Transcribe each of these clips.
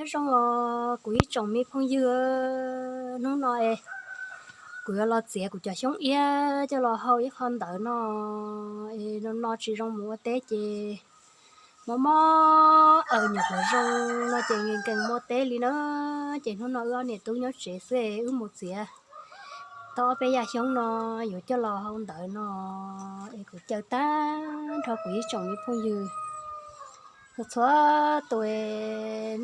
Zoo os kuv ib tsoom me phooj ywg, hnub no es kuv yuav los txiav kuv cov xyoob iab coj los hau ib qho ntawv no es no no tsis zoo mus ua teb ces mob mob aws nyuam qhuav zoo no ces nkees nkees mus ua teb li na. Ces hnub no wb ob niam tub nyob tsev xwb es wb mus txiav tau ob peb yam xyoob no yuav coj los hau ntawv no es kuv caw tag nrho kuv ib tsoom me phooj ywg txhua txhua tus,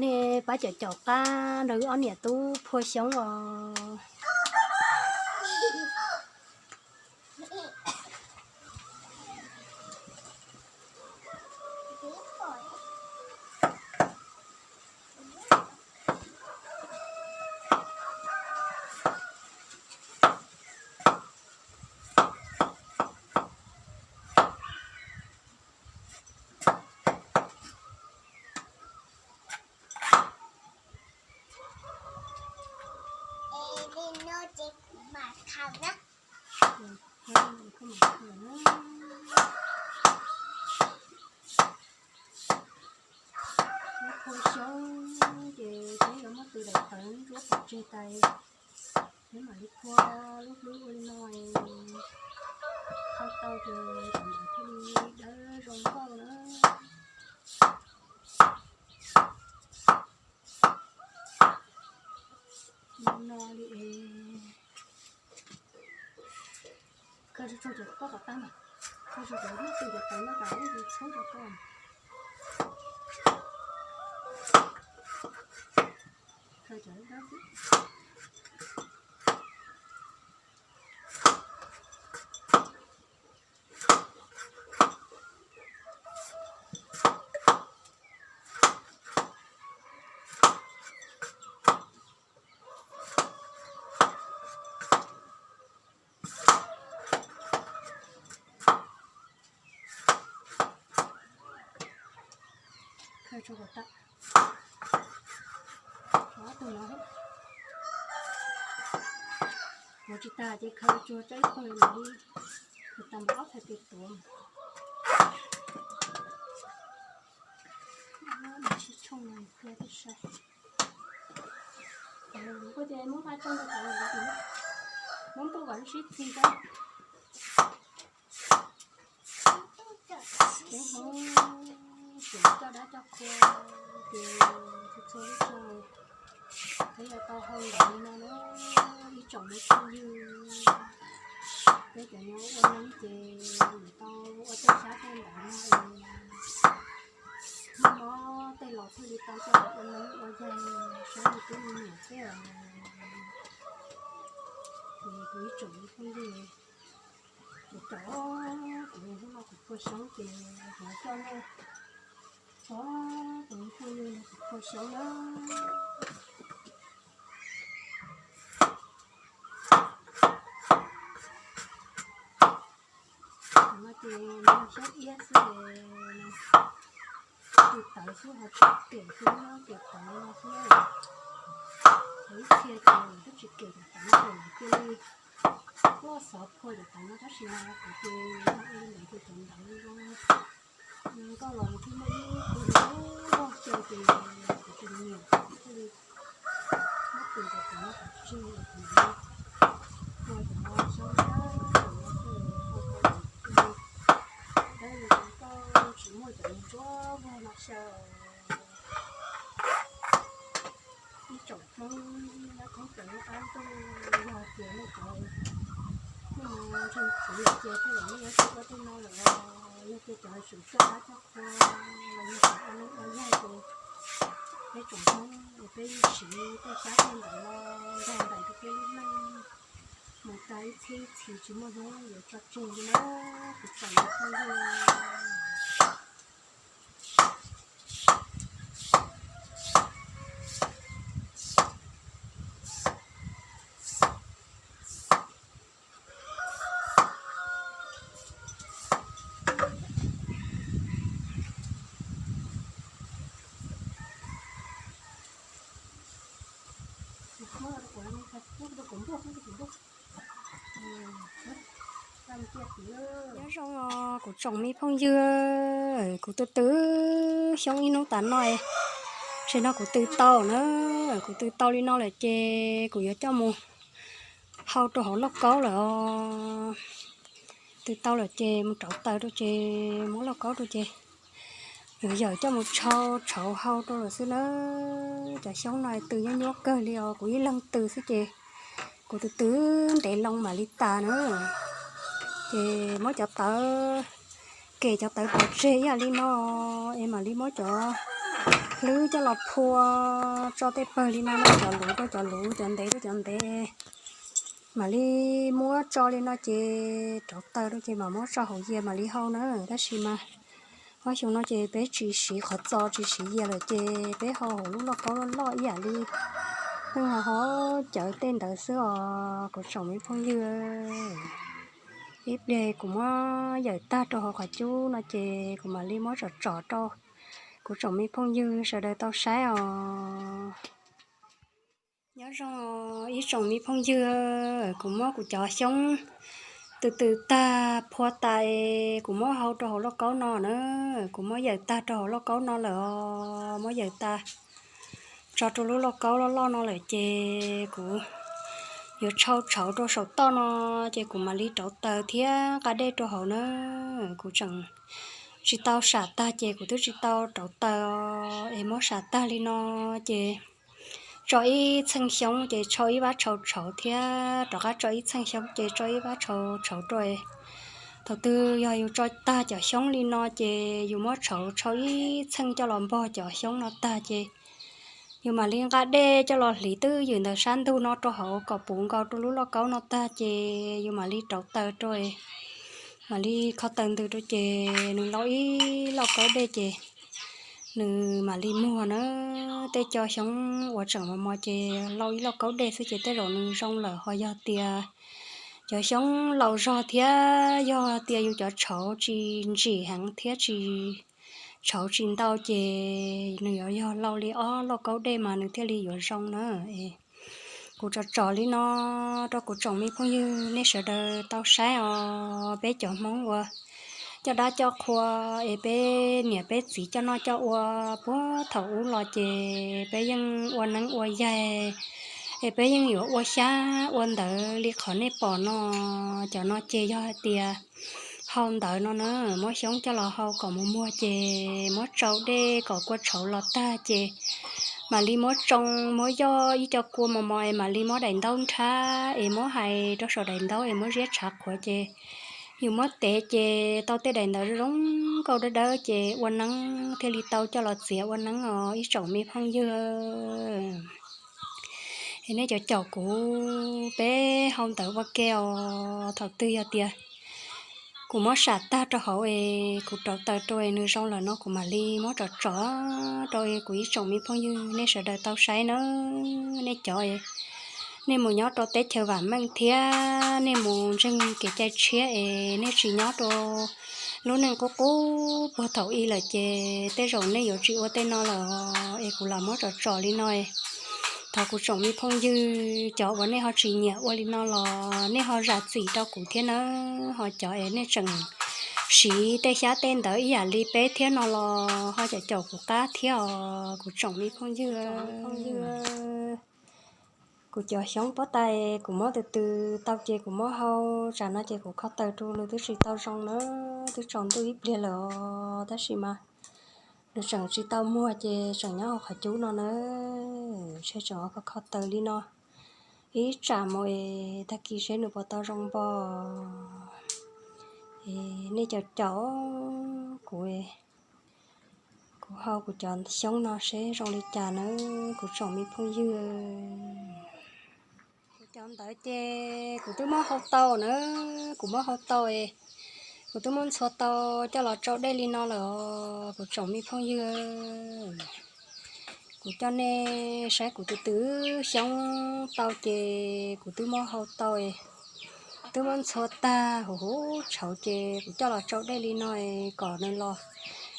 nej pab caum caum qab nrog wb ob niam tub phua xyoob os. Phua xyoob ces peb yuav muab tus daim tawv ntsuab pov tseg tas, peb mam li phua lub hlwb ua li no, phua tau ces cov ntawv thiaj li dawb zoo nkauj na. Li no li es, khaws tsuag tsuag cov koj kom tag mas, khaws tsuag cov ib tug cov tawv no tas ib tug txhub rau koj. Khaws cov dawb xwb. Khaws tsuag kom tag. Ob tug no, ua tsis tag ces khaws tsuag tso ib tug li, khaws tag nrho ob txhais tes tuav. Nws sib tshooj no thiaj sai. Kuv ces muab paj tsoo rau cov, muab ntuj kom lub sib txig rau. Peb Hmoob tseem coj dab coj qhua, ces txhua txhua lub xyoo peb yuav tau hau ntawv li no na, ib tsoom me phooj ywg. Peb cov no ua neeb ces yuav tau ua tej xyab tej ntawv no es mob mob tej laus thiaj li tau coj los ua neeb ua yaig saib li tub me nyuam xwb os. Ces kuv ib tsoom me phooj ywg, kuv cov, kuv hnub no kuv phua xyoob ces kuv coj nej, kuv ib tsoom me phooj ywg kuv phua xyoob na. Kuv no ces nws xyoob iab xwb, tus tawv xwb ho tsis pem xwb, tus tawv no xwb. Ib txhia ces twb tsis pem cov tawv no ces cia li tuaj xov phua cov tawv no tab sis mas kuv ces ua li ntawd ces cov ntawv zoo nkauj los thiaj muaj ib tug loj xyaw ces kuv tsis nyiam, thiaj li muab tus cov tawv no tseg, kuv ua cov xyoob dawb no xwb, ua tau tus dawb li zoo nkauj tsis muaj cov ntsuab vog no xyaw. Ib tsoom Hmoob nyob thoob plaws lub qab ntuj, yog tias nej cov, nej ntseeg kuv lawm ces tej zaum nej yuav tsum ua tej no lawm os. Yog tias cov tsum coj dab coj qhua los yog cov ua neeb ua yaig ces peb tsoom Hmoob es peb yeej siv tej xyab tej ntawv no nkag ntais rau peb lub neej mus tag ib txhiab ib txhis tsis muaj hnub yuav tso tseg li na, kuv tsoom me phooj ywg. Nyob zoo os kuv tsoom me phooj ywg, kuv tus twv xyoob ib hnub tas no, Tam sim no kuv tw tau na, kuv tw tau li no lawm ces kuv yuav coj mus hau rau hauv lauj kaub lawm os. Tw tau lawm ces mus rauv taws rau ces muab lauj kaub rau ces yuav yawm coj mus tshau tshauv hau rau lawm xwb na. Cov xyoob no tw nyuab nyuab kawg li os, kuv ib leeg tw xwb ces kuv tw tw ntev loo mam li tas na. Ces muab cov tawv, kem cov tawv pov tseg ib yam li no es mam li muab cov hlwb coj los phua tso tej pawg li no, cov luv rau cov luv, cov ntev rau cov ntev. Mam li muab tso li no ces rauv taws rau ces mam muab tso hauv yias mam li hau na. Tab sis mas ob xyoo no ces peb tsis siv qhov txos tsis siv yias lawm ces peb hau hauv lub lauj kaub loj loj ib yam li neeg ho cawv tej ntawd xwb os kuv tsoom me phooj ywg. Ib pliag kuv muab yawm tag rau hauv qhov cub no ces kuv mam li muab tsom tsom rau kuv tsoom me phooj ywg sawv daws tau saib os. Nyob zoo ib tsoom me phooj ywg, kuv muab kuv cov xyoob tw tw tag phua tas, kuv muab hau rau hauv lauj kaub no na. Kuv muab yawm tag rau hauv lauj kaub no lawm os, muab yawm tag tso rau lub lauj kaub loj loj no lawm ces kuv yuav tshau tshauv rau saum toj no ces kuv mam li rauv taws thiab nqa dej rau hauv na. Kuv tseem tsis tau sam tag ces kuv twb tsis tau rauv taws es muab sam tag li no ces tso ib txheej xyoob ces tshau ib vab tshau tshauv thiab rov qab tso ib txheej xyoob ces tso ib vab tshau tshauv rau. Thaum twg yog yus tso tag cov xyoob li no ces yus muab tshauv tshau ib txheej coj los npog cov xyoob no tag ces yus mam li nqa dej coj los hliv twj ywm ntawm sab ntug no rau hauv kom puv nkaus rau lub lauj kaub no tag ces yus mam li rauv taws rau, mam li kho taws ntws rau ces nws lau ib lauj kaub dej ces nws mam li muag na. Tej co xyoob uas tseem mos mos ces lau ib lauj kaub dej xwb ces tej zaum nws zoo lawm, ho yog tias cov xyoob laus zog thiab yog tias yus cov tshauv tsis ntsim heev thiab tsis, tshauv tsis ntau ces nws yuav yog lau li ob lauj kaub dej mas nws thiaj li yuav zoo na. Kuv tsom tsom li no rau kuv tsoom me phooj ywg nej sawv daws tau saib os. Peb cov Hmoob uas coj dab coj qhua es peb niam peb txiv coj noj coj ua puag thaum ub los ces peb yeej ua neeb ua yaig es peb yeej yuav ua xyab ua ntawv li qhov nej pom no. Cov no ces yog hais tias hau ntawv no na, muab xyoob coj los hau kom mus muag ces muab tsau dej kom kua tshauv los tag ces mam li muab tsoo, muab yoj ib co kua mos mos es mam li muab daim ntaub nrhab es muab hais rau saum daim ntaub es muab ziab tshav qhuav ces yus muab tev ces tau tej daim ntawv zoo zoo nkauj dawb dawb ces ua neeb thiaj li tau coj los txiav ua neeb os ib tsoom me phooj ywg. Es nej cov caum kuv peb hau ntawv ua ke os. Thaum twg yog tias kuv muab sam tag rau hauv es kuv rauv taws rau es nws zoo lawm no kuv mam li muab tsom tsom rau kuv ib tsoom me phooj ywg nej sawv daws tau saib na. Nej cov nej mus nyob rau teb chaws vam meej thiab nej mus ntseeg kev cai tshiab es nej tsis nyob rau lub neej qub qub puag thaum ub lawm ces tej zaum nej yuav tsis ua tej no lawm es kuv lam muab tsom tsom li no. Thov kuv tsoom me phooj ywg cov uas nej ho tsis nyiam ua li no los nej ho zam txim rau kuv thiab nawb. Ho cov es nej tseem siv tej xyab tej ntawv ib yam li peb thiab no los ho caum caum kuv qab thiab os kuv tsoom me phooj ywg. Kuv cov xyoob pob tais kuv muab tw tw tau ces kuv muab hau tsam no ces kuv kho taws rau nws twb tsis tau zoo na, twb tsaus ntuj ib pliag lawm os tab sis mas nws tseem tsis tau muag ces tseem nyob hauv qhov cub no na. Ntshe tseem ua kho kho taws li no ib tsam mus es tag kis seb nws puas tau zoo npo. Es nej caum caum kuv, kuv hau kuv cov xyoob no seb zoo li cas nawb kuv tsoom me phooj ywg. Kuv cov ntawd ces kuv twb muab hau tau na, kuv muab hau tau es kuv twb muab ntxhua tau coj los tsau dej li no lawm os kuv tsoom me phooj ywg. Kuv coj nej saib kuv tus twm xyoob tau ces kuv twb muab hau tau, twb muab ntxhua tag huv huv tshauv ces kuv coj los tsau dej li no kom nws los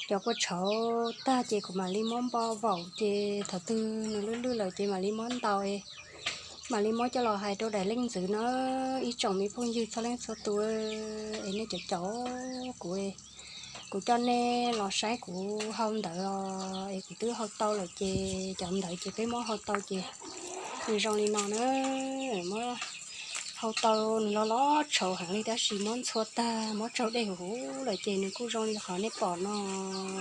cov kua tshauv tag ces kuv mam li muab npo vaum ces thaum twg nws lwj lwj lawm ces mam li muab ntaus, mam li muab coj los hais rau daim leej ntxwv na. Ib tsoom me phooj ywg txhua leej txhua tus es nej caum caum kuv, Kuv coj nej los saib kuv hau ntawv os, es kuv twb hau tau lawm ces cov ntawv ces peb muab hau tau ces nws zoo li no na. Muab hau tau nws los los tshauv heev li tab sis muab ntxhua tag muab tsaug dej huv huv lawm ces nws kuj zoo li qhov nej pom no.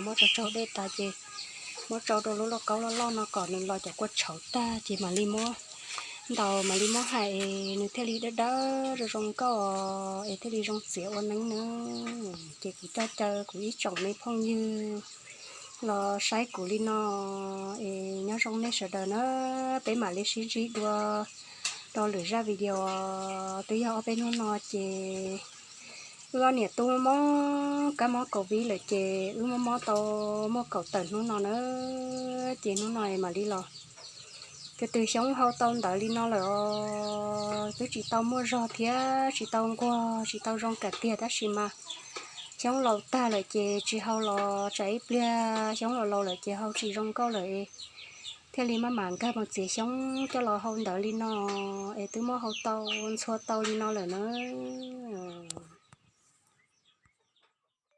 Muab tsaug tsaug dej tas ces muab tsau rau lub lauj kaub loj loj no kom nws los cov kua tshauv tag ces mam li muab ntaus mam li muab hais es nws thiaj li dawb dawb zoo zoo nkauj es thiaj li zoo txiav ua neeb na. Ces kuv coj caw kuv ib tsoom me phooj ywg los saib kuv li no es nyob zoo nej sawv daws na, peb mam li sib ntsib dua rau lwm zaj video twb yog ob peb hnub no ces wb ob niam tub mob kab mob covid lawm ces wb mob mob tau muaj kaum tawm hnub no na, ces hnub no mam li los. Ces tus Xyoob hau tau ntawv li no lawm os, twb tsis tau muaj zog thiab tsis tau nquag tsis tau zoo kam tiag tab sis mas Xyoob laus tag lawm ces tsis hau los tsam ib pliag Xyoob laus laus lawm ces hau tsis zoo nkauj lawm es thiaj li maj mam nkag mus txiav Xyoob coj los hau ntawv li no es twb muab hau tau ntxhua tau li no lawm na.